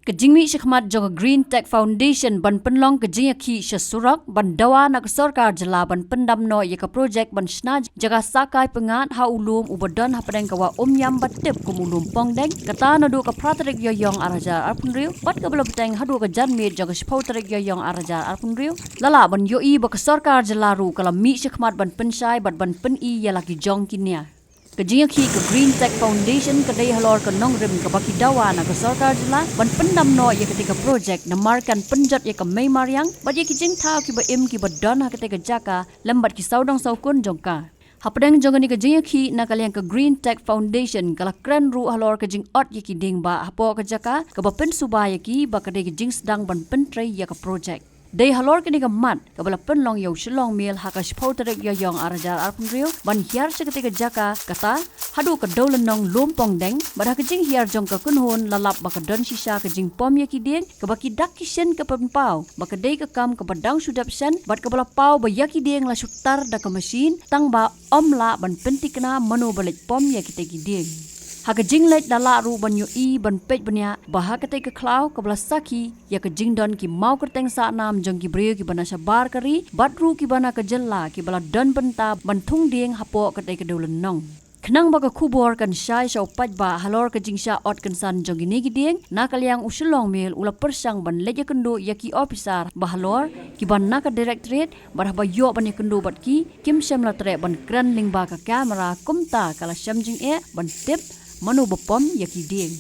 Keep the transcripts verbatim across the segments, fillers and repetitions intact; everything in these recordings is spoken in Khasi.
Ka jingmih shakhmat jong ka Green Tech Foundation ban pynlong ka jingïakhih sha surok ban dawa na ka sorkar jylla ban pyndam noh ïa ka projek ban shna jaka sahkai pyngngad ha u lum uba don hapdeng ka wah Umiam ba tip kum u lum Pongdeng, kata naduh ka phra tarik Ïaïong ar hajar arphew hynriew bad kaba la bteng haduh ka janmiet jong ka shiphew tarik Ïaïong ar hajar arphew hynriew, la lah ban ïohi ba ka sorkar jylla ruh ka la mih shakhmat ban pynshai bad ban pyni ïa la ki jong ki nia. Ka jingïakhih ka Green Tech Foundation ka dei halor ka nongrim kaba ki dawa na ka sorkar jylla ban pyndam noh ïa katei ka projek namar kan pynjot ïa ka mei mariang bad ïa ki jingthaw kiba im kiba don ha katei ka jaka lem bad ki sawdong sawkun jong ka. Hapdeng jong kane ka jingïakhih na ka liang ka Green Tech Foundation ka la kren ruh halor ka jingot ïa ki dieng bah hapoh ka jaka kaba pynsuba ïa ki ba ka dei ka jingsdang ban pyntrei ïa ka projek. Dei halor kane ka mat kaba la pynlong ïa u Shillong Mail ha ka shiphew tarik Ïaïong ar hajar arphew hynriew ban hiar sha katei ka jaka, kata haduh ka dewlynnong lum Pongdeng, bad ha ka jinghiar jong ka kynhun la lap ba ka don shisha ka jingpom ïa ki dieng kaba ki dak ki shin ka pynpaw ba ka dei ka kam kaba dang shu dep shen bad kaba la paw ba ïa ki dieng la shu tar da ka mashin tang ba ym lah ban pynthikna mano ba leit pom ïa kitei ki dieng. Ha ka jingleit la lah ruh ban ïohi ban peit bniah ba ha katei ka khlaw kaba la sakhi ïa ka jingdon ki mawkyrteng sahnam jong ki briew kiba na shabar ka ri bad ruh kiba na ka jylla kiba la don bynta ban thung dieng hapoh katei ka dewlynnong. Khnang ba ka khubor kan shai sha u paidbah halor ka jingshah ot kynsan jong kine ki dieng, na ka liang u Shillong Mail u la pyrshang ban leit ïakynduh ïa ki ophisar ba halor kiba na ka directorate, bad haba ïoh ban ïakynduh bad ki, kim shym la treh ban kren lyngba ka kamera kumta ka la shem jingeh ban tip mano ba pom ïa ki dieng.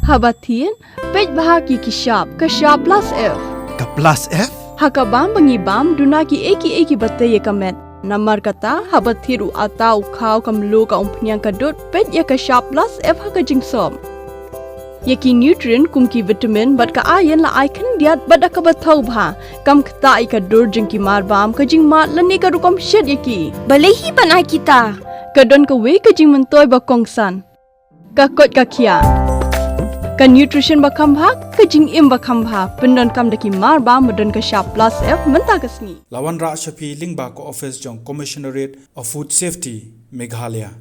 Haba thied, peit bha ki ki shap, ka shap plus F. Ka plus F? Ha ka bam ba ngi bam, duna ki ei ki ei kiba tei ïa ka met. Namar kata, haba thied u atta, u khaw, ka mluh, ka umphniang, ka dud, peit ïa ka shap plus F ha ka jingsop. Ïa ki nutrient kum ki vitamin bad ka iron la ai khyndiat bad da kaba thaw bha. Kam ktah ïa ka dur jong ki marbam, ka jingmad lane ka rukom shet ïa ki. Balei hi ban ai kita? Ka don kawei ka jingmyntoi ba kongsan. Ka koit ka khiah. Ka nutrition ba kham bha, ka jingim ba kham bha. Pyndonkam da ki marbam ba don ka shap plus F mynta ka sngi. La wanrah sha phi lyngba ka office jong Commissionerate of Food Safety, Meghalaya.